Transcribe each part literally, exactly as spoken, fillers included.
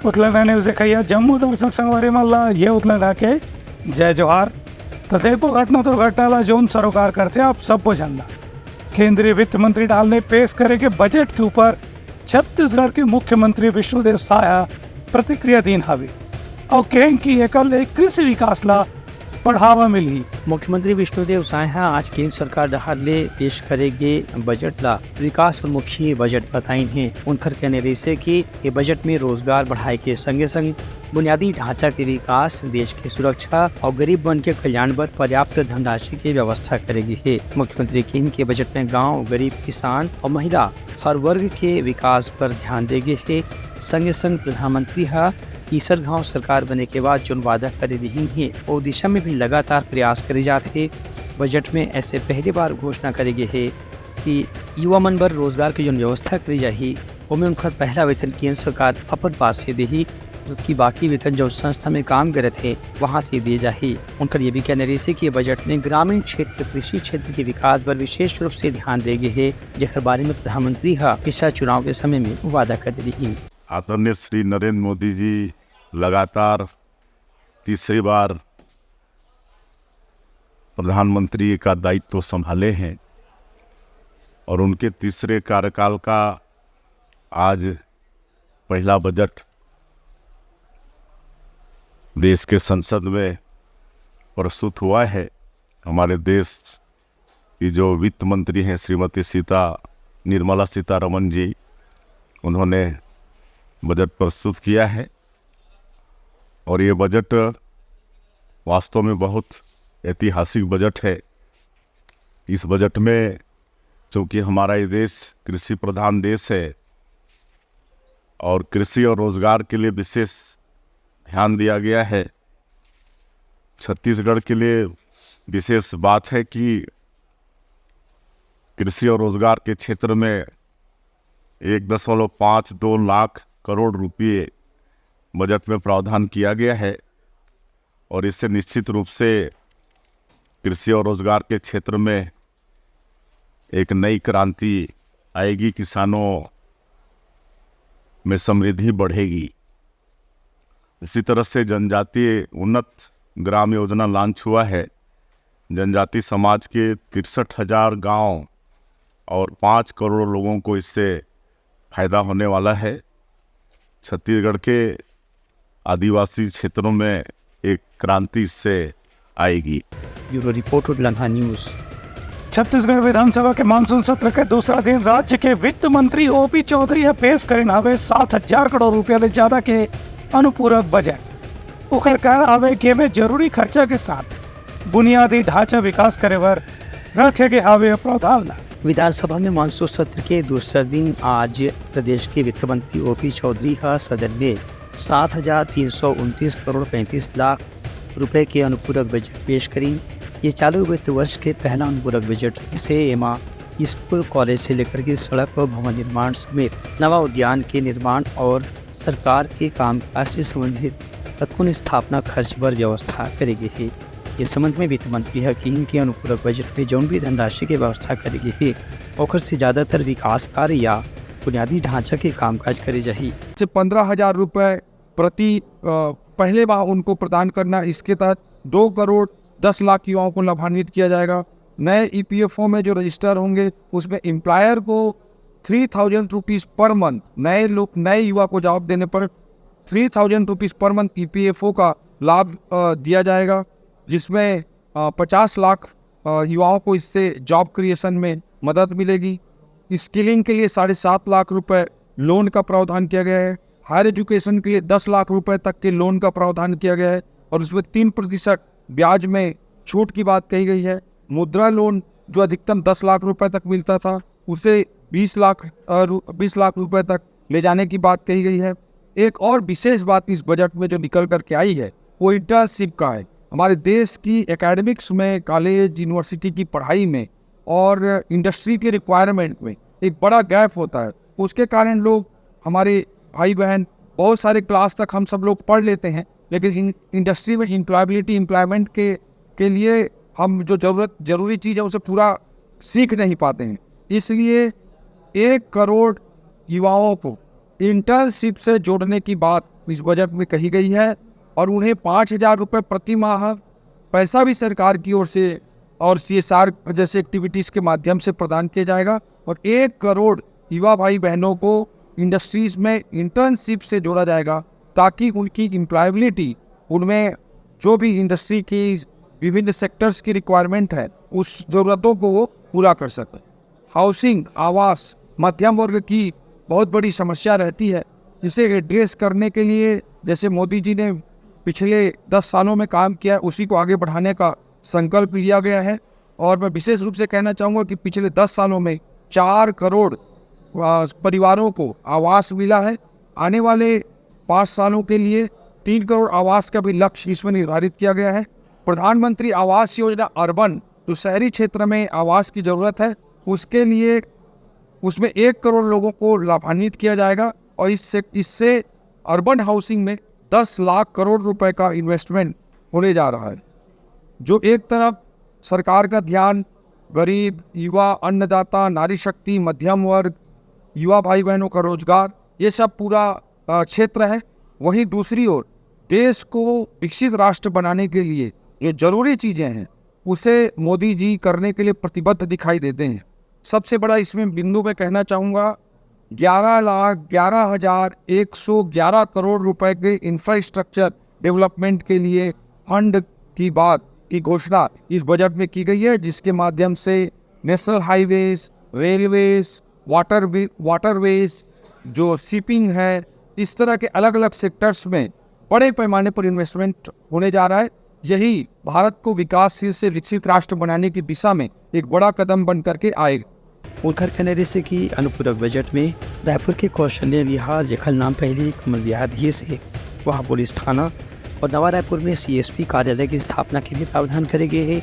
उतलंगा news देखइया जम्मो दर्शक संगवारी मन ला ये उतलंगा के जय जोहार। त देखो घटना दुर्घटना ला जोन सरोकार करथे आप सबो झन ला। केंद्रीय वित्त मंत्री डाहर ले पेश करे के बजट के ऊपर छत्तीसगढ़ के मुख्यमंत्री विष्णुदेव साय ह प्रतिक्रिया दीन हावे अउ कहेन कि एकर ले कृषि विकास ला बढ़ावा मिलही। मुख्यमंत्री विष्णुदेव साय ह आज केंद्र सरकार डहार ले पेश करे गे बजट ला विकास उन्मुखी बजट बताइन हे। उनकर कहना रहिसे कि ये बजट में रोजगार बढ़ाए के संगे संग बुनियादी ढांचा के विकास, देश के सुरक्षा अउ गरीब मन के कल्याण बर पर्याप्त धनराशि के व्यवस्था करे गे हे। मुख्यमंत्री किहिन के बजट में गांव, गरीब किसान अउ महिला हर वर्ग के विकास पर ध्यान दे गे हे। संगे संग प्रधानमंत्री ह तीसर घांव सरकार बने के बाद जोन वादा करे रिहिन हे, ओ दिशा में भी लगातार प्रयास करे जात हे। बजट में ऐसे पहली बार घोषणा करे गे हे कि युवा मन बर रोजगार के जोन व्यवस्था करे जाही, ओमे उनकर पहला वेतन केंद्र सरकार अपन पास से देही, जबकि बाकी वेतन जो संस्था में काम करत हे, वहां से दिए जाही। उनकर ये भी कहना रहिसे कि ये बजट में ग्रामीण क्षेत्र, कृषि क्षेत्र के विकास बर विशेष रूप से ध्यान दे गे हे, जेकर बारे में प्रधानमंत्री ह पिछला चुनाव के समय में वादा कर दे रही। आदरणीय श्री नरेंद्र मोदी जी लगातार तीसरी बार प्रधानमंत्री का दायित्व संभाले हैं और उनके तीसरे कार्यकाल का आज पहला बजट देश के संसद में प्रस्तुत हुआ है। हमारे देश की जो वित्त मंत्री हैं श्रीमती सीता निर्मला सीतारमन जी, उन्होंने बजट प्रस्तुत किया है और ये बजट वास्तव में बहुत ऐतिहासिक बजट है। इस बजट में, चूंकि हमारा ये देश कृषि प्रधान देश है और कृषि और रोजगार के लिए विशेष ध्यान दिया गया है, छत्तीसगढ़ के लिए विशेष बात है कि कृषि और रोजगार के क्षेत्र में एक दशमलव पाँच दो लाख करोड़ रुपये बजट में प्रावधान किया गया है और इससे निश्चित रूप से कृषि और रोजगार के क्षेत्र में एक नई क्रांति आएगी, किसानों में समृद्धि बढ़ेगी। उसी तरह से जनजातीय उन्नत ग्राम योजना लॉन्च हुआ है। जनजाति समाज के तिरसठ हजार गांव और पाँच करोड़ लोगों को इससे फायदा होने वाला है। छत्तीसगढ़ के आदिवासी क्षेत्रों में एक क्रांति इससे आएगी। Bureau report, Utlanga news. Chhattisgarh विधानसभा के मानसून सत्र के दूसरा दिन राज्य के वित्त मंत्री ओपी चौधरी ह पेश करिन हावे सात हजार करोड़ रुपया ले ज्यादा के अनुपूरक बजट। ओकर कहना हावे कि एमे जरूरी खर्चा के साथ बुनियादी ढांचा विकास करे बर रखे गे हावे प्रावधान ला। विधानसभा में मानसून सत्र के दूसरा दिन आज प्रदेश के वित्त मंत्री ओपी चौधरी ह सदन में सात हजार तीन सौ उनतीस करोड़ पैंतीस लाख रुपए के अनुपूरक बजट पेश करिन। ये चालू वित्त वर्ष के पहला अनुपूरक बजट से एमा स्कूल, कॉलेज से लेकर के सड़क और भवन निर्माण समेत नवा उद्यान के निर्माण और सरकार के कामकाज से संबंधित कतकोन स्थापना खर्च बर व्यवस्था करे गे हे। ये संबंध में वित्त मंत्री ह किहिन के अनुपूरक बजट में जौन भी धनराशि के व्यवस्था करे गे हे, ओखर से ज्यादातर विकास कार्य या बुनियादी ढांचा के कामकाज करे जाही। से पन्द्रह हजार रुपए प्रति, अ, पहले माह उनको प्रदान करना, इसके तहत दो करोड़ दस लाख युवाओं को लाभान्वित किया जाएगा। नए ईपीएफओ में जो रजिस्टर होंगे, उसमें एम्प्लॉयर को three thousand rupees per month, नए लोग, नए युवा को जॉब देने पर three thousand rupees per month EPFO का लाभ, अ, दिया जाएगा, जिसमें, अ, पचास लाख, अ, युवाओं को इससे जॉब क्रिएशन में मदद मिलेगी। स्किलिंग के लिए साढ़े सात लाख रुपए लोन का प्रावधान किया गया है। हायर एजुकेशन के लिए दस लाख रुपए तक के लोन का प्रावधान किया गया है और उसमें तीन प्रतिशत ब्याज में छूट की बात कही गई है। मुद्रा लोन जो अधिकतम दस लाख रुपए तक मिलता था, उसे बीस लाख, अ, रु-, बीस लाख रुपए तक ले जाने की बात कही गई है। एक और विशेष बात इस बजट में जो निकल करके आई है, वो इंटर्नशिप का है। हमारे देश की एकेडमिक्स में, कॉलेज, यूनिवर्सिटी की पढ़ाई में और इंडस्ट्री के रिक्वायरमेंट में एक बड़ा गैप होता है। उसके कारण लोग, हमारे भाई बहन, बहुत सारे क्लास तक हम सब लोग पढ़ लेते हैं, लेकिन इन-, इंडस्ट्री में एम्प्लॉयबिलिटी, एम्प्लॉयमेंट के, के लिए हम जो ज़रूरत, ज़रूरी चीज़ है, उसे पूरा सीख नहीं पाते हैं। इसलिए एक करोड़ युवाओं को इंटर्नशिप से जोड़ने की बात इस बजट में कही गई है और उन्हें पाँच हज़ार रुपये प्रति माह पैसा भी सरकार की ओर से और सीएसआर जैसे एक्टिविटीज़ के माध्यम से प्रदान किया जाएगा और एक करोड़ युवा भाई बहनों को इंडस्ट्रीज में इंटर्नशिप से जोड़ा जाएगा, ताकि उनकी एम्प्लॉयबिलिटी, उनमें जो भी इंडस्ट्री की विभिन्न सेक्टर्स की रिक्वायरमेंट है, उस ज़रूरतों को वो पूरा कर सकें। हाउसिंग, आवास, मध्यम वर्ग की बहुत बड़ी समस्या रहती है। इसे एड्रेस करने के लिए जैसे मोदी जी ने पिछले दस सालों में काम किया है, उसी को आगे बढ़ाने का संकल्प लिया गया है। और मैं विशेष रूप से कहना चाहूँगा कि पिछले दस सालों में चार करोड़ परिवारों को आवास मिला है। आने वाले पाँच सालों के लिए तीन करोड़ आवास का भी लक्ष्य इसमें निर्धारित किया गया है। प्रधानमंत्री आवास योजना अर्बन, जो शहरी क्षेत्र में आवास की ज़रूरत है, उसके लिए उसमें एक करोड़ लोगों को लाभान्वित किया जाएगा और इससे इससे अर्बन हाउसिंग में दस लाख करोड़ रुपए का इन्वेस्टमेंट होने जा रहा है, जो एक तरफ सरकार का ध्यान गरीब, युवा, अन्नदाता, नारी शक्ति, मध्यम वर्ग, युवा भाई बहनों का रोजगार, ये सब पूरा क्षेत्र है। वहीं दूसरी ओर देश को विकसित राष्ट्र बनाने के लिए जो जरूरी चीजें हैं, उसे मोदी जी करने के लिए प्रतिबद्ध दिखाई देते हैं। सबसे बड़ा इसमें बिंदु मैं कहना चाहूँगा, ग्यारह लाख ग्यारह हज़ार एक सौ ग्यारह करोड़ रुपए के इंफ्रास्ट्रक्चर डेवलपमेंट के लिए फंड की बात की घोषणा इस बजट में की गई है, जिसके माध्यम से national highways, railways, water waterways, जो शिपिंग है, इस तरह के अलग अलग सेक्टर्स में बड़े पैमाने पर इन्वेस्टमेंट होने जा रहा है। यही भारत को विकासशील से विकसित राष्ट्र बनाने की दिशा में एक बड़ा कदम बन करके आएगा। उनकर कहना रहिसे कि अनुपूरक बजट में रायपुर के कौशल्य विहार, जेखर नाम पहले कमल विहार रहिसे, वहाँ पुलिस थाना और नवा रायपुर में सीएसपी कार्यालय की स्थापना के भी प्रावधान करे गए हैं।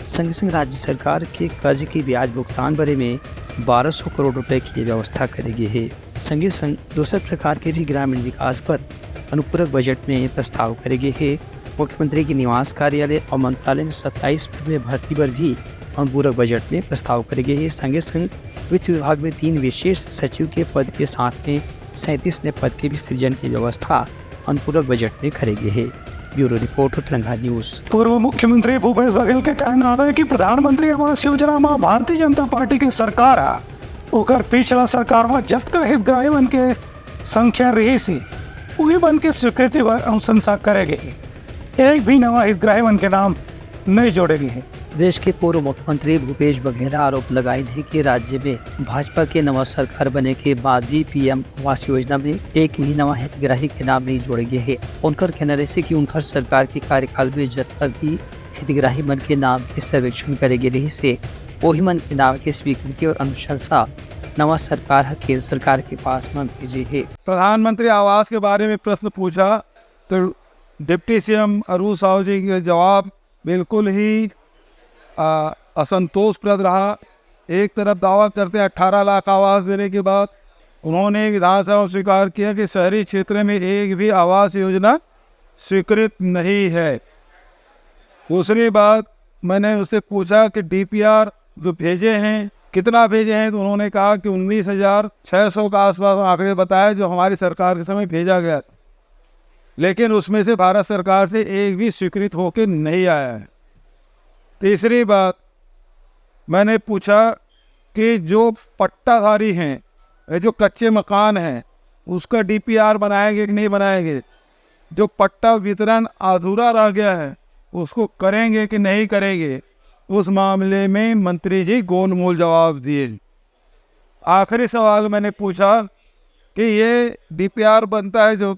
संग संग राज्य सरकार के कर्ज के ब्याज भुगतान बारे में बारह सौ करोड़ रुपए की व्यवस्था करे गए है। संगे संग दूसर प्रकार के भी ग्रामीण विकास पर अनुपूरक बजट में प्रस्ताव करे गए है। मुख्यमंत्री के निवास कार्यालय और मंत्रालय में सत्ताईस पद में भर्ती पर भी अनुपूरक बजट में प्रस्ताव करे गए है। संगे संग वित्त विभाग में तीन विशेष सचिव के पद के साथ में सैंतीस नए पद के भी सृजन की व्यवस्था अनुपूरक बजट में करे गए है। Bureau report, Telangana news. पूर्व मुख्यमंत्री भूपेश बघेल के कहना है कि प्रधानमंत्री आवास योजना में भारतीय जनता पार्टी की सरकार है, ओकर पिछला सरकार में जतका हितग्राही मन के संख्या रहिसे, उही मन के स्वीकृति बर अनुशंसा करे गए। एक भी नवा हितग्राही मन के नाम नहीं जोड़े गए हैं। प्रदेश के पूर्व मुख्यमंत्री भूपेश बघेल ह आरोप लगाइन हे कि राज्य में भाजपा के नवा सरकार बने के बाद भी पीएम आवास योजना में एक भी नवा हितग्राही के नाम नहीं जोड़े गए हे। उनकर कहना रहिसे कि उनकर सरकार के कार्यकाल में जतका भी हितग्राही मन के नाम के सर्वेक्षण करे गे रहिसे, ओही मन के नाम के स्वीकृति और अनुशंसा नवा सरकार ह केंद्र सरकार के पास म भेजे हे। प्रधानमंत्री आवास के बारे में प्रश्न पूछा तो डिप्टी सीएम अरुण साहू जी के जवाब बिल्कुल ही असंतोषप्रद रहा। एक तरफ दावा करते हैं अठारह लाख आवास देने के बाद उन्होंने विधानसभा में स्वीकार किया कि शहरी क्षेत्र में एक भी आवास योजना स्वीकृत नहीं है। दूसरी बात, मैंने उससे पूछा कि डीपीआर जो भेजे हैं, कितना भेजे हैं, तो उन्होंने कहा कि उन्नीस हज़ार छः सौ का आसपास आंकड़े बताए जो हमारी सरकार के समय भेजा गया था, लेकिन उसमें से भारत सरकार से एक भी स्वीकृत होकर नहीं आया है। तीसरी बात, मैंने पूछा कि जो पट्टाधारी हैं, जो कच्चे मकान हैं, उसका डीपीआर बनाएंगे कि नहीं बनाएंगे, जो पट्टा वितरण अधूरा रह गया है उसको करेंगे कि नहीं करेंगे, उस मामले में मंत्री जी गोलमोल जवाब दिए। आखिरी सवाल मैंने पूछा कि ये डीपीआर बनता है, जो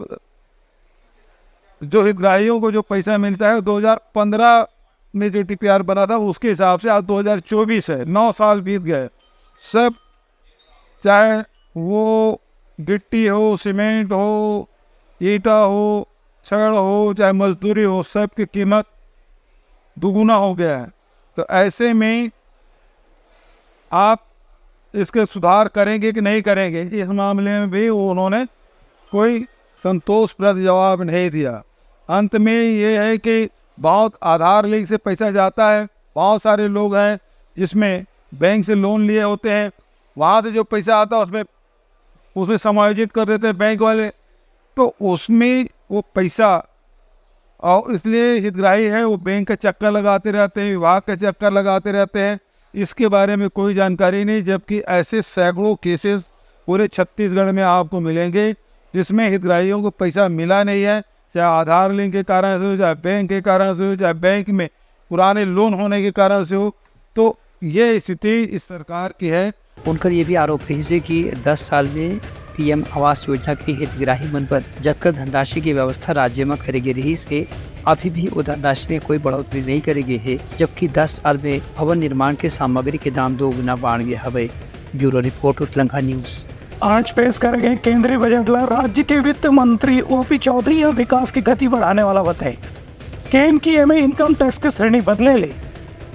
जो हितग्राहियों को जो पैसा मिलता है, दो हज़ार पन्द्रह में जो डीपीआर बना था उसके हिसाब से आज दो हज़ार चौबीस है, नौ साल बीत गए। सब, चाहे वो गिट्टी हो, सीमेंट हो, ईटा हो, छड़ हो, चाहे मजदूरी हो, सब की कीमत दुगुना हो गया है। तो ऐसे में आप इसके सुधार करेंगे कि नहीं करेंगे, इस मामले में भी उन्होंने कोई संतोषप्रद जवाब नहीं दिया। अंत में ये है कि बहुत आधार लिंक से पैसा जाता है, बहुत सारे लोग हैं जिसमें बैंक से लोन लिए होते हैं, वहाँ से जो पैसा आता है उसमें उसमें समायोजित कर देते हैं बैंक वाले। तो उसमें वो पैसा, और इसलिए हितग्राही है वो बैंक के चक्कर लगाते रहते हैं, विभाग के चक्कर लगाते रहते हैं, इसके बारे में कोई जानकारी नहीं। जबकि ऐसे सैकड़ों केसेस पूरे छत्तीसगढ़ में आपको मिलेंगे, जिसमें हितग्राहियों को पैसा मिला नहीं है, चाहे आधार लिंक के कारण से हो, चाहे बैंक के कारण से हो, चाहे बैंक में पुराने लोन होने के कारण से हो। तो ये स्थिति इस सरकार की है। उनकर ये भी आरोप रहिस हे कि दस साल में पीएम आवास योजना के हितग्राही मन बर जतका धनराशि के व्यवस्था राज्य म करे गे रहिस हे, अभी भी वो धनराशि में कोई बढ़ोतरी नहीं करे गे हे, जबकि दस साल में भवन निर्माण के सामग्री के दाम दो गुना बाढ़ गे हवय। Bureau report, Utlangha news. आज पेश करे गए केंद्रीय बजट ला राज्य के वित्त मंत्री ओपी चौधरी ह विकास के गति बढ़ाने वाला बताए। केन कि एमे इनकम टैक्स के श्रेणी बदले ले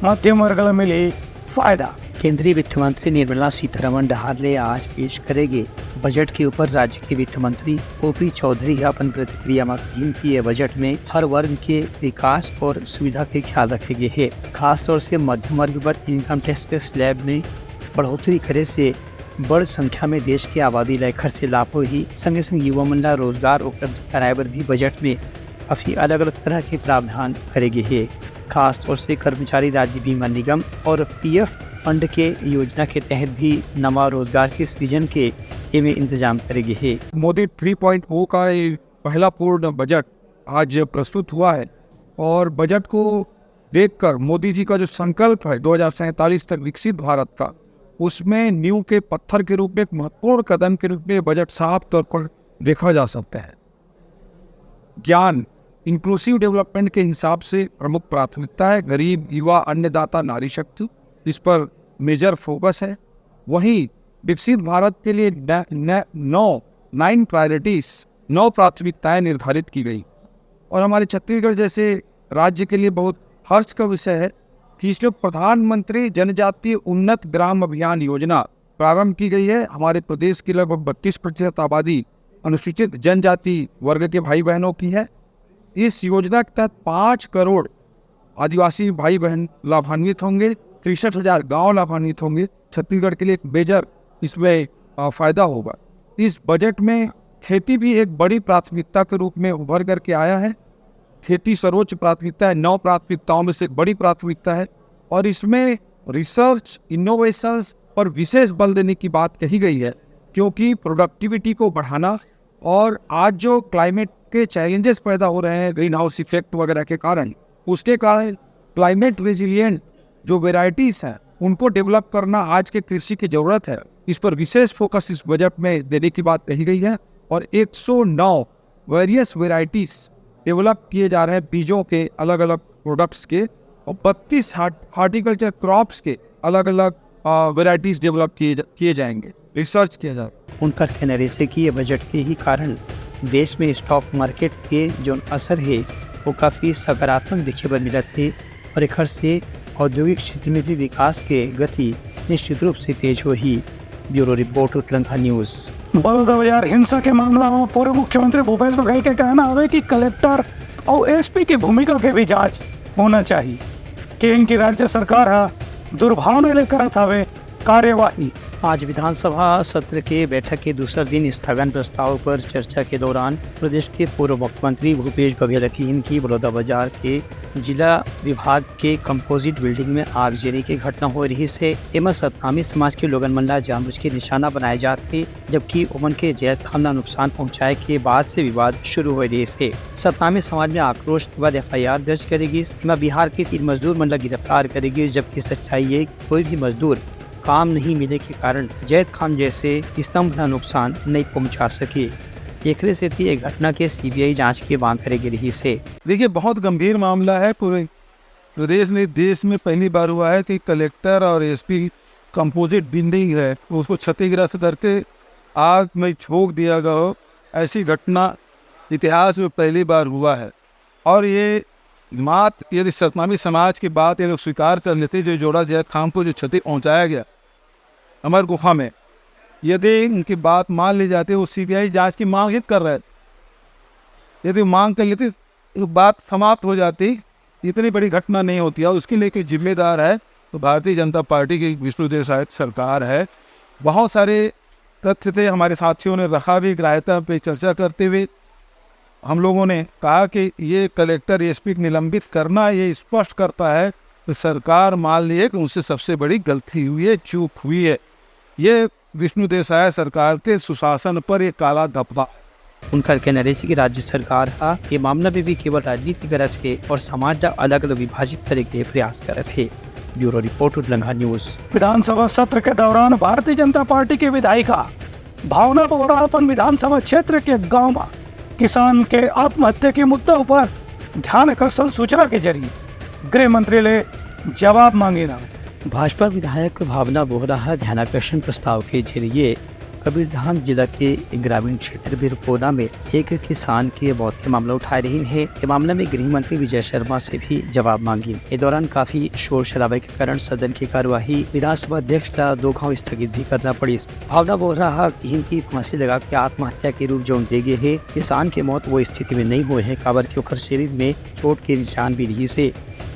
मध्यम वर्ग ला मिली फायदा। केंद्रीय वित्त मंत्री निर्मला सीतारमण डहार ले आज पेश करे गे बजट के ऊपर राज्य के वित्त मंत्री ओपी चौधरी ह अपन प्रतिक्रिया म कहिन कि ये बजट में हर वर्ग के विकास और सुविधा के ख्याल रखे गे हे। खासतौर से मध्यम वर्ग बर इनकम टैक्स के स्लैब में बढ़ोतरी करे से बड़ संख्या में देश के आबादी ला एखर से लाभ होही। संगे संग युवा मन ला रोजगार उपलब्ध कराए बर भी बजट में काफी अलग-अलग तरह के प्रावधान करे गे हे। खासतौर से कर्मचारी राज्य बीमा निगम और पीएफ फंड के योजना के तहत भी नवा रोजगार के सृजन के एमे इंतजाम करे गे हे। मोदी थ्री पॉइंट ओ का ये पहला पूर्ण बजट आज प्रस्तुत हुआ है और बजट को देखकर मोदी जी का जो संकल्प है दो हज़ार सैंतालीस तक विकसित भारत का, उसमें नींव के पत्थर के रूप में, एक महत्वपूर्ण कदम के रूप में ये बजट साफ तौर पर देखा जा सकता है। ज्ञान, इंक्लूसिव डेवलपमेंट के हिसाब से प्रमुख प्राथमिकता है। गरीब, युवा, अन्नदाता, नारी शक्ति, इस पर मेजर फोकस है। वहीं विकसित भारत के लिए न, न, नौ नाइन प्रायोरिटीज, नौ प्राथमिकताएं निर्धारित की गई। और हमारे छत्तीसगढ़ जैसे राज्य के लिए बहुत हर्ष का विषय है कि इसमें प्रधानमंत्री जनजातीय उन्नत ग्राम अभियान योजना प्रारंभ की गई है। हमारे प्रदेश की लगभग बत्तीस प्रतिशत आबादी अनुसूचित जनजाति वर्ग के भाई बहनों की है। इस योजना के तहत पाँच करोड़ आदिवासी भाई बहन लाभान्वित होंगे, तिरसठ हजार गांव लाभान्वित होंगे। छत्तीसगढ़ के लिए एक मेजर इसमें, अ, फायदा होगा। इस बजट में खेती भी एक बड़ी प्राथमिकता के रूप में उभर करके आया है। खेती सर्वोच्च प्राथमिकता है, नौ प्राथमिकताओं में से एक बड़ी प्राथमिकता है और इसमें रिसर्च, इनोवेशंस पर विशेष बल देने की बात कही गई है, क्योंकि प्रोडक्टिविटी को बढ़ाना और आज जो क्लाइमेट के चैलेंजेस पैदा हो रहे हैं ग्रीन हाउस इफेक्ट वगैरह के कारण, उसके कारण क्लाइमेट रेजिलिएंट जो वेराइटीज हैं उनको डेवलप करना आज के कृषि की ज़रूरत है। इस पर विशेष फोकस इस बजट में देने की बात कही गई है और एक सौ नौ वेरियस वेराइटीज डेवलप किए जा रहे हैं, बीजों के अलग अलग प्रोडक्ट्स के, और बत्तीस हार्टिकल्चर क्रॉप्स के अलग अलग वेराइटीज डेवलप किए जा- किए जाएंगे, रिसर्च किया जा रहा है। उनकर कहना रहिसे कि ये बजट के ही कारण देश में स्टॉक मार्केट के जौन असर हे, वो काफी सकारात्मक देखे बर मिलत हे और एखर से औद्योगिक क्षेत्र में भी विकास के गति निश्चित रूप से तेज होही। Bureau report, Utlangha news. Balodabazar हिंसा के मामला में पूर्व मुख्यमंत्री भूपेश बघेल के कहना हवे कि कलेक्टर और एसपी की भूमिका के भी जांच होना चाहिए। केन कि राज्य सरकार हा दुर्भावना ले करत हवे कार्यवाही। आज विधानसभा सत्र के बैठक के दूसर दिन स्थगन प्रस्ताव पर चर्चा के दौरान प्रदेश के पूर्व मुख्यमंत्री भूपेश बघेल किहिन कि बलौदाबाजार के जिला विभाग के कंपोजिट बिल्डिंग में आगजनी के घटना होए रहिस हे। एमा सतनामी समाज के लोगन मन ला जानबूझ के निशाना बनाए जात हे, जबकि ओमन के जायज खाम ला नुकसान पहुंचाए के बाद से विवाद शुरू होए रहिस हे। सतनामी समाज में आक्रोश के बाद एफआईआर दर्ज करे गिस। एमा बिहार के तीन मजदूर मन ला गिरफ्तार करे गिस, जबकि सच्चाई ये कि कोई भी मजदूर काम नहीं मिले के कारण जायज खाम जैसे स्तंभ ला नुकसान नहीं पहुंचा सके। एकरे सेती ए घटना के सीबीआई जांच के मांग करे गे रहिस हे। देखिए, बहुत गंभीर मामला है। पूरे प्रदेश नहीं, देश में पहली बार हुआ है कि कलेक्टर और एसपी कंपोजिट बिल्डिंग है, उसको क्षतिग्रस्त करके आग में झोंक दिया गया हो। ऐसी घटना इतिहास में पहली बार हुआ है। और ये बात यदि सतनामी समाज की बात ये लोग स्वीकार कर लेते, जो जोड़ा जायज खाम को जो क्षति पहुंचाया गया अमर गुफा में, यदि उनकी बात मान ली जाती, वो सीबीआई जांच की मांग ही कर रहे थे, यदि मांग कर लेते तो बात समाप्त हो जाती, इतनी बड़ी घटना नहीं होती। और उसके लिए कोई जिम्मेदार है तो भारतीय जनता पार्टी की विष्णुदेव साय की सरकार है। बहुत सारे तथ्य थे, हमारे साथियों ने रखा भी ग्राह्यता पे चर्चा करते हुए। हम लोगों ने कहा कि ये कलेक्टर, एसपी को निलंबित करना, ये स्पष्ट करता है कि सरकार मान ली है कि उनसे सबसे बड़ी गलती हुई है, चूक हुई है। ये विष्णुदेव साय सरकार के सुशासन पर ये काला धब्बा है। उनकर कहना रहिस कि राज्य सरकार ह ये मामला में भी केवल राजनीति करत हे और समाज ला अलग-अलग विभाजित करे के प्रयास करत हे। Bureau report, Utlangha news. विधानसभा सत्र के दौरान भारतीय जनता पार्टी के विधायिका भावना बोहरा अपन विधानसभा क्षेत्र के गांव म किसान के आत्महत्या के मुद्दा ऊपर ध्यानाकर्षण सूचना के जरिए गृह मंत्री ले जवाब मांगिन। भाजपा विधायक भावना बोहरा ह ध्यानाकर्षण प्रस्ताव के जरिए कबीरधाम जिला के ग्रामीण क्षेत्र बिरकोना में एक किसान के मौत के मामला उठाए रहिन हे। ये मामला में गृह मंत्री विजय शर्मा से भी जवाब मांगिन। ये दौरान काफी शोर शराबे के कारण सदन की कार्यवाही विधानसभा अध्यक्ष ला दो घाव स्थगित भी करना पड़िस। भावना बोहरा ह कहिन कि फांसी लगा के आत्महत्या के रूप जौन दे गे हे, किसान के मौत वो स्थिति में नहीं होए हे, काबर कि ओकर शरीर में चोट के निशान भी रहिस हे।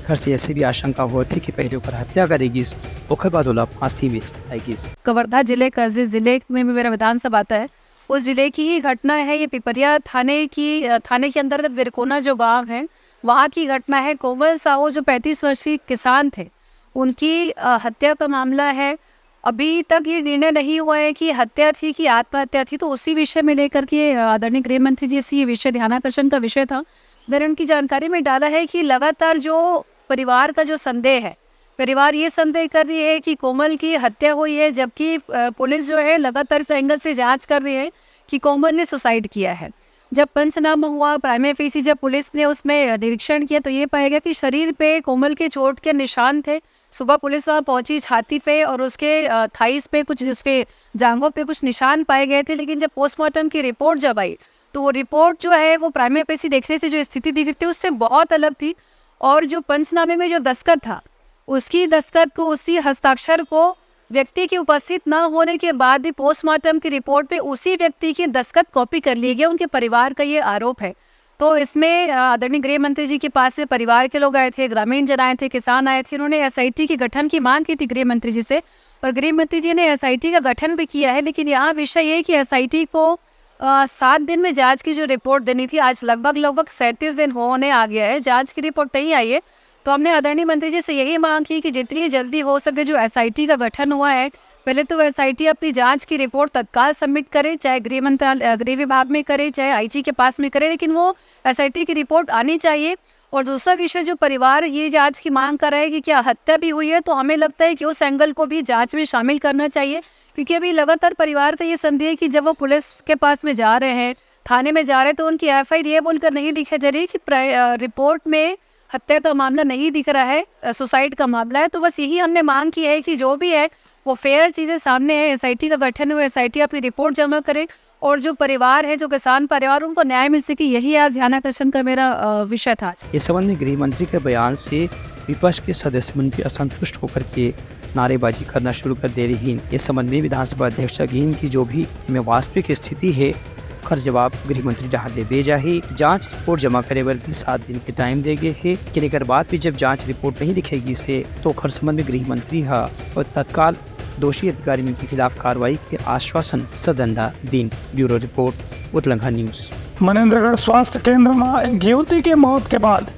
घर से ऐसे भी आशंका होत हे कि पहले ओकर हत्या करे गिस, ओकर बाद ओला फांसी भी चढ़ाए गिस। कवर्धा जिले का, जिस जिले में भी मेरा विधानसभा आता है, उस जिले की ही घटना है। ये पिपरिया थाने की, अ, थाने के अंतर्गत बिरकोना जो गांव है, वहाँ की घटना है। कोमल साहू जो पैंतीस वर्षीय किसान थे, उनकी, अ, हत्या का मामला है। अभी तक ये निर्णय नहीं हुआ है कि हत्या थी कि आत्महत्या थी, तो उसी विषय में लेकर के, अ, आदरणीय गृह मंत्री जी से ये विषय ध्यानाकर्षण का विषय था। मैंने उनकी जानकारी में डाला है कि लगातार जो परिवार का जो संदेह है, परिवार ये संदेह कर रही है कि कोमल की हत्या हुई है, जबकि, अ, पुलिस जो है लगातार इस एंगल से जांच कर रही है कि कोमल ने सुसाइड किया है। जब पंचनामा हुआ, प्राइमा फेसी जब पुलिस ने उसमें निरीक्षण किया, तो ये पाया गया कि शरीर पे कोमल के चोट के निशान थे। सुबह पुलिस वहाँ पहुँची, छाती पे और उसके, अ, थाइस पे, कुछ उसके जांघों पे कुछ निशान पाए गए थे, लेकिन जब पोस्टमार्टम की रिपोर्ट जब आई, तो वो रिपोर्ट जो है, वो प्राइमा फेसी देखने से जो स्थिति दिख रही थी, उससे बहुत अलग थी। और जो पंचनामे में जो दस्तखत था, उसकी दस्तखत को, उसी हस्ताक्षर को व्यक्ति के उपस्थित न होने के बाद भी पोस्टमार्टम की रिपोर्ट पे उसी व्यक्ति की दस्तखत कॉपी कर लिए गए, उनके परिवार का ये आरोप है। तो इसमें, अ, आदरणीय गृह मंत्री जी के पास में परिवार के लोग आए थे, ग्रामीण जन आए थे, किसान आए थे, उन्होंने एसआईटी के गठन की मांग की थी गृह मंत्री जी से, और गृह मंत्री जी ने एसआईटी का गठन भी किया है। लेकिन यहाँ विषय ये है कि एसआईटी को, अ, सात दिन में जांच की जो रिपोर्ट देनी थी, आज लगभग, लगभग सैंतीस दिन होने आ गया है, जांच की रिपोर्ट नहीं आई है। तो हमने आदरणीय मंत्री जी से यही मांग की कि जितनी जल्दी हो सके जो एसआईटी का गठन हुआ है, पहले तो एसआईटी अपनी जांच की रिपोर्ट तत्काल सबमिट करे, चाहे गृह मंत्रालय, अ, गृह विभाग में करे, चाहे आईजी के पास में करे, लेकिन वो एसआईटी की रिपोर्ट आनी चाहिए। और दूसरा विषय, जो परिवार ये जांच की मांग कर रहा है कि क्या हत्या भी हुई है, तो हमें लगता है कि उस एंगल को भी जांच में शामिल करना चाहिए, क्योंकि अभी लगातार परिवार का ये संदेह है कि जब वो पुलिस के पास में जा रहे हैं, थाने में जा रहे हैं, तो उनकी एफआईआर ये बोलकर नहीं लिखी जा रही कि प्राय-, अ, रिपोर्ट में हत्या का मामला नहीं दिख रहा है, अ, सुसाइड का मामला है। तो बस यही हमने मांग की है कि जो भी है, वो फेयर चीज़ें सामने है, एसआईटी का गठन हुआ, एसआईटी अपनी रिपोर्ट जमा करे और जो परिवार है, जो किसान परिवार, उनको न्याय मिल सके, यही आज ध्यानाकर्षण का मेरा, अ, विषय था आज। इस संबंध में गृह मंत्री के बयान से विपक्ष के सदस्य मन भी असंतुष्ट होकर के नारेबाजी करना शुरू कर दे रहिन। इस संबंध में विधानसभा अध्यक्ष कहिन कि जो भी में वास्तविक स्थिति है, ओकर जवाब गृह मंत्री डहार ले दे जाही। जांच रिपोर्ट जमा करे बर भी सात दिन के टाइम दे गे हे, लेकिन एकर बाद भी जब जांच रिपोर्ट नहीं दिखे गिस हे, तो ओकर संबंध में गृह मंत्री ह तत्काल दोषी अधिकारी मन के खिलाफ कार्रवाई के आश्वासन सदन ला दीन। Bureau report, Utlangha news. Manendragarh स्वास्थ्य केंद्र म एक युवती के मौत के बाद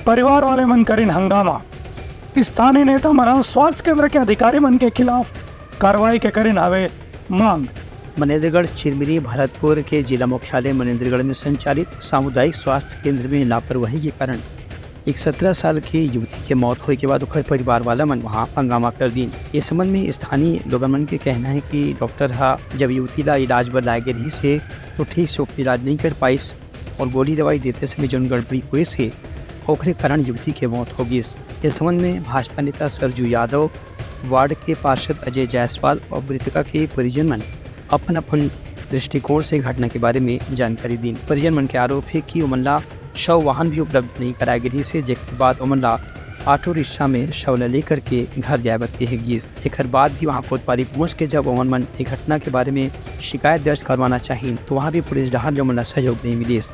परिवार वाले मन करिन हंगामा। स्थानीय नेता मन ह स्वास्थ्य केंद्र के अधिकारी मन के खिलाफ कार्रवाई के करिन हवे मांग। मनेंद्रगढ़ चिरमिरी भरतपुर के जिला मुख्यालय मनेंद्रगढ़ में संचालित सामुदायिक स्वास्थ्य केंद्र में लापरवाही के कारण एक सत्रह साल के युवती के मौत होए के बाद ओकर परिवार वाला मन वहां हंगामा कर दीन। इस संबंध में स्थानीय लोगन मन के कहना है कि डॉक्टर ह जब युवती ला इलाज बर लाए गे रहिस हे, तो ठीक से ओकर इलाज नहीं कर पाइस और गोली दवाई देते समय जौन गड़बड़ी होइस हे, ओकरे कारण युवती के मौत हो गिस। इस संबंध में भाजपा नेता सरजू यादव, वार्ड के पार्षद अजय जायसवाल और मृतका के परिजन मन अपन-अपन दृष्टिकोण से घटना के बारे में जानकारी दीन। परिजन मन के आरोप हे कि ओमन ला शव वाहन भी उपलब्ध नहीं कराए गे रहिस हे, जेकर बाद ओमन ला ऑटो रिक्शा में शव ला लेकर के घर जाए बर कहे गिस। एकर बाद भी वहां कोतवाली पहुंच के जब ओमन मन ए घटना के बारे में शिकायत दर्ज करवाना चाहिन, तो वहां भी पुलिस डहार ले ओमन ला सहयोग नहीं मिलिस।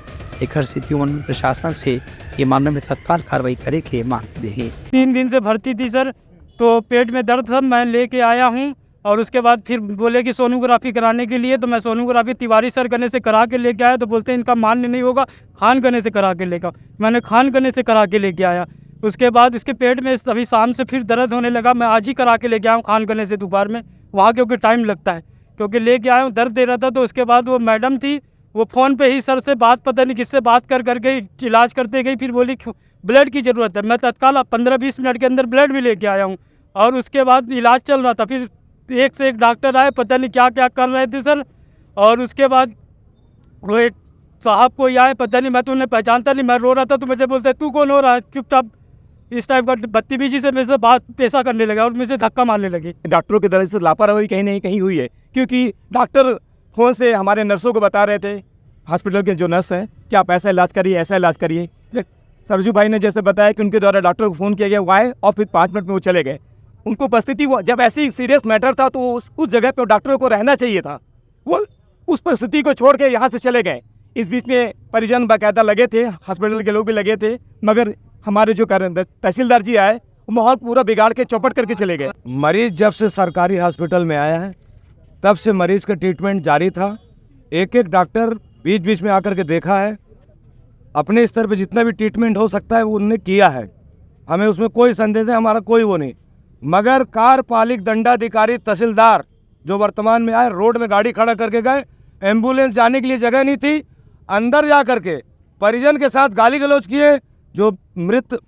एकर सेती ओमन प्रशासन से ये मामला में तत्काल कार्रवाई करे के मांग करे हे। तीन दिन से भर्ती थी सर, तो पेट में दर्द था, मैं लेके आया हूँ और उसके बाद फिर बोले कि सोनोग्राफी कराने के लिए, तो मैं सोनोग्राफी तिवारी सर गने से करा के लेके आया, तो बोलते हैं इनका मान्य नहीं होगा, खान गने से करा के लेकर। मैंने खान गने से करा के लेके आया। उसके बाद इसके पेट में अभी शाम से फिर दर्द होने लगा, मैं आज ही करा के लेके आया हूँ खान गने से दोपहर में वहाँ, क्योंकि टाइम लगता है, क्योंकि लेके आया हूँ, दर्द दे रहा था। तो उसके बाद वो मैडम थी, वो फ़ोन पे ही सर से बात, पता नहीं किससे बात कर करके इलाज करते गई। फिर बोली, "ब्लड की ज़रूरत है।" मैं तत्काल पंद्रह बीस मिनट के अंदर ब्लड भी लेके आया हूँ और उसके बाद इलाज चल रहा था। फिर एक से एक डॉक्टर आए, पता नहीं क्या क्या कर रहे थे सर। और उसके बाद वो एक साहब कोई आए, पता नहीं, मैं तो उन्हें पहचानता नहीं, मैं रो रहा था, तो मुझे बोलते, "तू कौन हो रहा है, चुपचाप।" इस टाइप का बदतमीजी से मेरे से बात पेशा करने लगे और मुझे धक्का मारने लगे। डॉक्टरों की तरफ से लापरवाही कहीं नहीं कहीं हुई है, क्योंकि डॉक्टर फ़ोन से हमारे नर्सों को बता रहे थे, हॉस्पिटल के जो नर्स हैं, कि आप ऐसा इलाज करिए, ऐसा इलाज करिए। सरजू भाई ने जैसे बताया कि उनके द्वारा डॉक्टर को फ़ोन किया गया, वो आए और फिर पाँच मिनट में वो चले गए। उनको उपस्थिति, वो जब ऐसी सीरियस मैटर था, तो उस उस जगह पर डॉक्टरों को रहना चाहिए था। वो उस परिस्थिति को छोड़ के यहाँ से चले गए। इस बीच में परिजन बाकायदा लगे थे, हॉस्पिटल के लोग भी लगे थे, मगर हमारे जो करण तहसीलदार जी आए, वो माहौल पूरा बिगाड़ के चौपट करके चले गए। मरीज जब से सरकारी हॉस्पिटल में आया है, तब से मरीज का ट्रीटमेंट जारी था। एक एक डॉक्टर बीच बीच में आकर के देखा है, अपने स्तर पे जितना भी ट्रीटमेंट हो सकता है वो उनने किया है, हमें उसमें कोई संदेह है, हमारा कोई वो नहीं। मगर कार्यपालिक दंडाधिकारी तहसीलदार जो वर्तमान में आए, रोड में गाड़ी खड़ा करके गए, एम्बुलेंस जाने के लिए जगह नहीं थी, अंदर जा करके परिजन के साथ गाली गलौज किए, जो मृत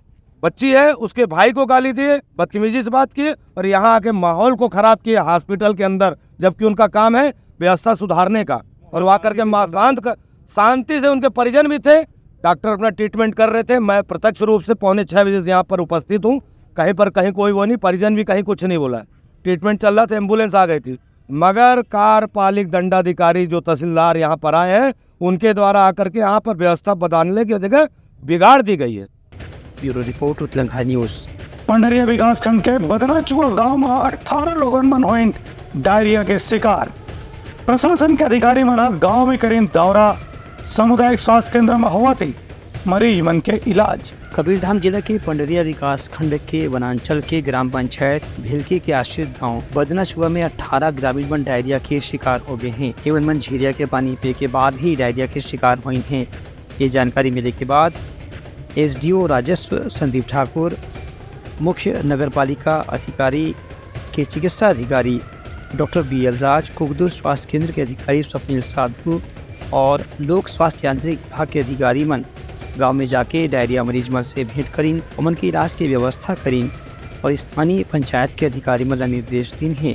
बच्ची है उसके भाई को गाली दिए, बदतमीजी से बात किए और यहाँ आके माहौल को खराब किए हॉस्पिटल के अंदर, जबकि उनका काम है व्यवस्था सुधारने का। और वो आकर के मा-, शांत कर, शांति से, उनके परिजन भी थे, डॉक्टर अपना ट्रीटमेंट कर रहे थे। मैं प्रत्यक्ष रूप से पौने छः बजे से यहाँ पर उपस्थित हूँ, कहीं पर कहीं कोई वो नहीं, परिजन भी कहीं कुछ नहीं बोला है। ट्रीटमेंट चल रहा था, एम्बुलेंस आ गई थी, मगर कार्यपालिक दंडाधिकारी जो तहसीलदार यहाँ पर आए हैं, उनके द्वारा आकर के यहाँ पर व्यवस्था बदलने की जगह बिगाड़ दी गई है। Bureau report, Utlangha news. Pandariya विकासखंड के बदनाचुआ गांव में अठारह लोगन मन होइन डायरिया के शिकार। प्रशासन के अधिकारी मन ह गांव में करिन दौरा, सामुदायिक स्वास्थ्य केंद्र में होवत हे मरीज मन के इलाज। कबीरधाम जिला के पंडरिया विकास खंड के वनांचल के ग्राम पंचायत भिलकी के आश्रित गांव बदनाचुआ में अठारह ग्रामीण मन डायरिया के शिकार हो गए हैं। एमन मन झीरिया के पानी पिए के बाद ही डायरिया के शिकार होइन हैं। ये जानकारी मिले के बाद एसडीओ राजस्व संदीप ठाकुर, मुख्य नगर पालिका अधिकारी के चिकित्सा अधिकारी डॉक्टर बी एल राज, कुकदुर स्वास्थ्य केंद्र के अधिकारी स्वप्निल साधु और लोक स्वास्थ्य यांत्रिक विभाग के अधिकारी मन गांव में जाके डायरिया मरीज मन से भेंट करिन, ओमन के इलाज के व्यवस्था करिन और स्थानीय पंचायत के अधिकारी मन ला निर्देश दिन हे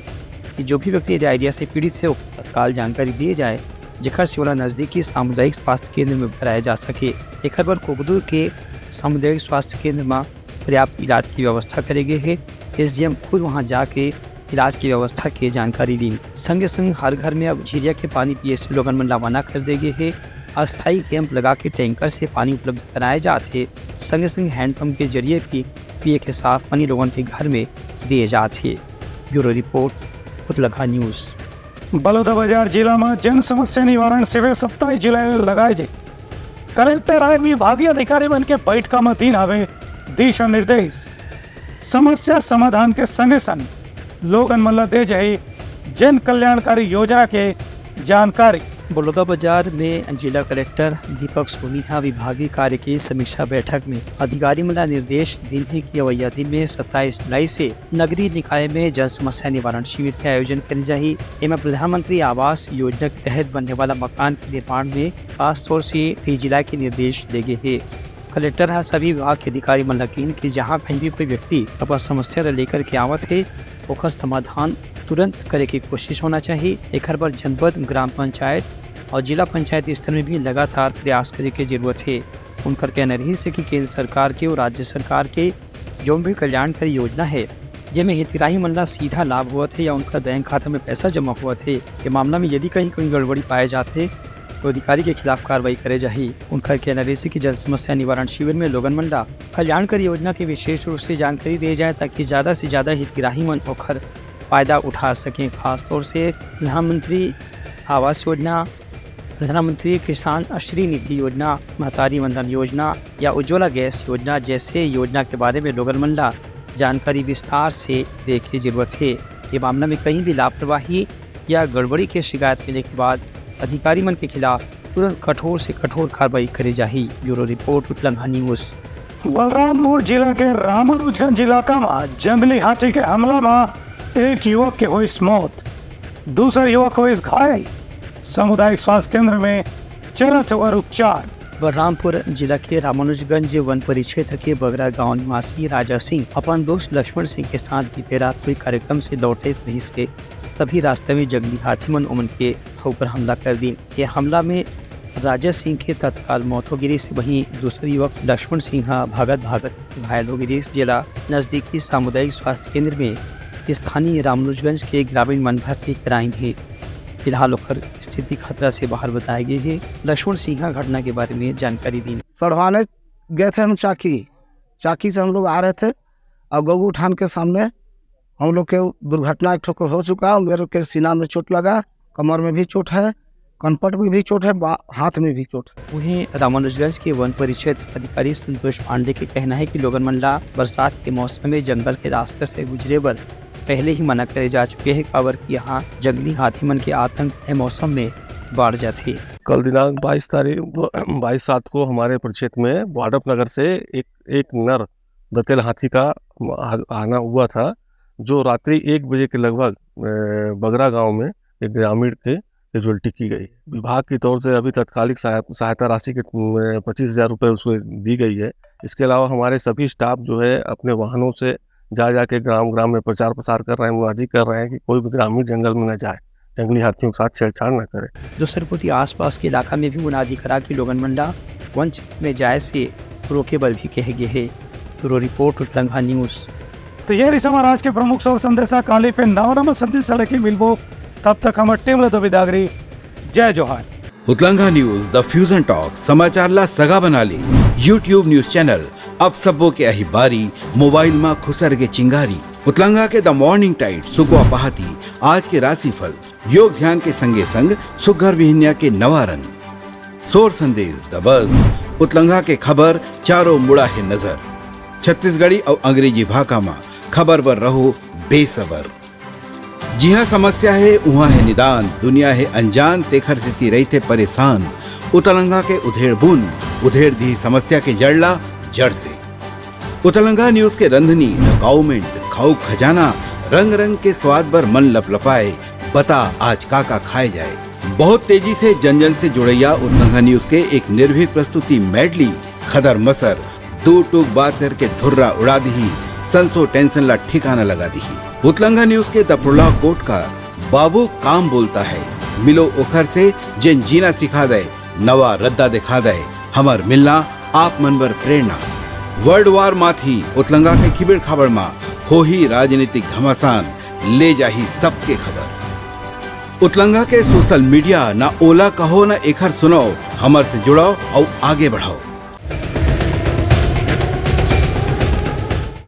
कि जो भी व्यक्ति डायरिया से पीड़ित हे, ओकर तत्काल जानकारी दिए जाए, जेकर से ओला नजदीकी सामुदायिक स्वास्थ्य केंद्र में कराया जा सके। एकर बर कुकदुर के सामुदायिक स्वास्थ्य केंद्र में पर्याप्त इलाज की व्यवस्था करे गे हे। एसडीएम खुद वहां जाके इलाज की व्यवस्था के जानकारी लीन। संगे संग हर घर में अब झीरिया के पानी पिए से लोगन मन ला मना कर दे गे हे। अस्थायी कैंप लगा के टैंकर से पानी उपलब्ध कराए जात हे। संगे संग हैंडपंप के जरिए भी पिए के साफ पानी लोगन के घर में दिए जात हे। Bureau report, Utlangha news. Balodabazar जिला म जन समस्या निवारण शिविर सत्ताईस जुलाई ले लगाए जाही। कलेक्टर आय विभागीय अधिकारी मन के बैठका म दीन हावे दिशा निर्देश। समस्या समाधान के संगे संग लोगन मन ल दे जाही जन कल्याणकारी योजना के जानकारी। बलौदाबाजार में जिला कलेक्टर दीपक सोनी ह विभागीय कार्य के समीक्षा बैठक में अधिकारी मन ल निर्देश दीन हे कि अवइया दिन में सत्ताईस जुलाई से नगरीय निकाय में जन समस्या निवारण शिविर के आयोजन करे जाही। एमा प्रधानमंत्री आवास योजना के तहत बनने वाला मकान के निर्माण में खास तौर से तेजी लाए के निर्देश दे गे हे। कलेक्टर ह सभी विभाग के अधिकारी मन ल कहिन कि जहां कहीं भी कोई व्यक्ति अपन समस्या ल लेकर के आवत हे, ओकर समाधान तुरंत करे के कोशिश होना चाहिए। एखर बर जनपद, ग्राम पंचायत और जिला पंचायत स्तर में भी लगातार प्रयास करे के जरूरत हे। उनकर कहना रहिस हे कि केंद्र सरकार के और राज्य सरकार के जौन भी कल्याणकारी योजना हे, जेमे हितग्राही मन ला सीधा लाभ होवत हे या उनकर बैंक खाता में पैसा जमा होवत हे, ये मामला में यदि कहीं कोई गड़बड़ी पाए जात हे, तो अधिकारी के खिलाफ कार्रवाई करे जाही। उनकर कहना रहिस हे कि जन समस्या निवारण शिविर में लोगन मन ला कल्याणकारी योजना के विशेष रूप से जानकारी दिए जाए, ताकि ज्यादा से ज्यादा हितग्राही मन ओखर फायदा उठा सकें। खासतौर से प्रधानमंत्री आवास योजना, प्रधानमंत्री किसान श्री निधि योजना, महतारी वंदन योजना या उज्ज्वला गैस योजना जैसे योजना के बारे में लोगन मन ला जानकारी विस्तार से दे के जरूरत हे। ये मामला में कहीं भी लापरवाही या गड़बड़ी के शिकायत मिले के बाद अधिकारी मन के खिलाफ तुरंत कठोर से कठोर कार्रवाई करे जाही। Bureau report, Utlangha news. Balrampur जिला के रामानुजगंज इलाका म जंगली हाथी के हमला म एक युवक के होइस मौत, दूसर युवक होइस घायल। सामुदायिक स्वास्थ्य केंद्र में चलत हे ओकर उपचार। बलरामपुर जिला के रामानुजगंज वन परिक्षेत्र के बगरा गांव निवासी राजा सिंह अपन दोस्त लक्ष्मण सिंह के साथ बीते रात कोई कार्यक्रम से लौटत रहिस हे, तभी रास्ता में जंगली हाथी मन ओमन के ऊपर हमला कर दीन। ये हमला में राजा सिंह के तत्काल मौत हो गिरिस। वहीं दूसर युवक लक्ष्मण सिंह ह भागत भागत घायल हो गिरिस, जेला नजदीकी सामुदायिक स्वास्थ्य केंद्र में स्थानीय रामानुजगंज के ग्रामीण मन भर्ती कराइन हे। फिलहाल ओकर स्थिति खतरा से बाहर बताए गए हे। लक्ष्मण सिंह ह घटना के बारे में जानकारी दीन। सड़वाने गए थे हम चाकी, चाकी से हम लोग आ रहे थे और गगू थान के सामने हम लोग के दुर्घटना एक ठो हो चुका। मेरे के सीना में चोट लगा, कमर में भी चोट है, कनपट में भी चोट है, बा-, हाथ में भी चोट है। वहीं रामानुजगंज के वन परिक्षेत्र अधिकारी संतोष पांडे के कहना है कि लोगन मन ला बरसात के मौसम में जंगल के रास्ते से गुजरे बर पहले ही मना करे जा चुके हैं, काबर कि यहाँ जंगली हाथी मन के आतंक ए मौसम में बाढ़ जाथे। कल दिनांक बाईस तारीख, बाईस सात को हमारे परिक्षेत्र में वाड्रफ नगर से एक, एक नर दंतेल हाथी का आ-, आना हुआ था, जो रात्रि एक बजे के लगभग, अ, बगरा गांव में एक ग्रामीण की कैजुअलिटी की गई। विभाग की तौर से अभी तत्कालिक सहाय-, सहायता राशि के, अ, पच्चीस हजार रुपये उसको दी गई है। इसके अलावा हमारे सभी स्टाफ जो है अपने वाहनों से जा जाके ग्राम ग्राम में प्रचार प्रसार कर रहे हैं, मुनादी कर रहे हैं कि कोई भी ग्रामीण जंगल में न जाए, जंगली हाथियों के साथ छेड़छाड़ न करे। दूसर कोति आसपास के इलाका में भी मुनादी करा के लोगन मन ला वन क्षेत्र में जाए से रोके बर भी कहे गे हे। Bureau report, Utlangha news. तो ये रही हमारा आज के प्रमुख शोर संदेशा। काली पे नवा नवा संदेशा लेके मिलबो, तब तक हमर टीम ले दो बिदागरी। जय जोहार। उतलंघा न्यूज, द फ्यूजन टॉक, समाचार ला सगा बना ली। YouTube न्यूज चैनल, अब सबो के अही बारी, मोबाइल मा खुसर के चिंगारी। उतलंघा के द मॉर्निंग टाइड, सुकवा पहाती, आज के राशिफल, योग ध्यान के संगे संग सुग्घर बिहनिया के नवा रंग। सोर संदेश, द बज, उतलंघा के खबर, चारों मुड़ा हे नजर। छत्तीसगढ़ी अउ अंग्रेजी भाखा मा खबर बर रहो बेसबर। जिहाँ समस्या हे, उहाँ हे निदान, दुनिया हे अनजान, तेखर सेती रहिथे परेशान। उतलंघा के उधेड़ बुन, उधेड़ दिही समस्या के जड़ ला जड़ से। उतलंघा न्यूज के रंधनी, द काउमेंट, खाऊ खजाना, रंग रंग के स्वाद बर मन लपलपाए, बता आज का का खाए जाए। बहुत तेजी से जन जन से जुड़ैया उतलंघा न्यूज के एक निर्भीक प्रस्तुति मेडली, खदर मसर, दू टूक बात करके धुर्रा उड़ा दिही, संसो टेंशन ला ठिकाना लगा दिही। उतलंघा न्यूज के द प्रोलॉग कोट का बाबू काम बोलता है, मिलो ओखर से जेन जीना सिखा दे, नवा रद्दा दिखा दे, हमर मिलना आप मन बर प्रेरणा। वर्ल्ड वार माथी उतलंघा के खिबेड़ खाबड़ मा होही राजनीतिक घमासान, ले जाही सबके खबर। उतलंघा के सोशल मीडिया, ना ओला कहो ना एखर सुनाओ, हमर से जुड़ाओ अउ आगे बढ़ाओ।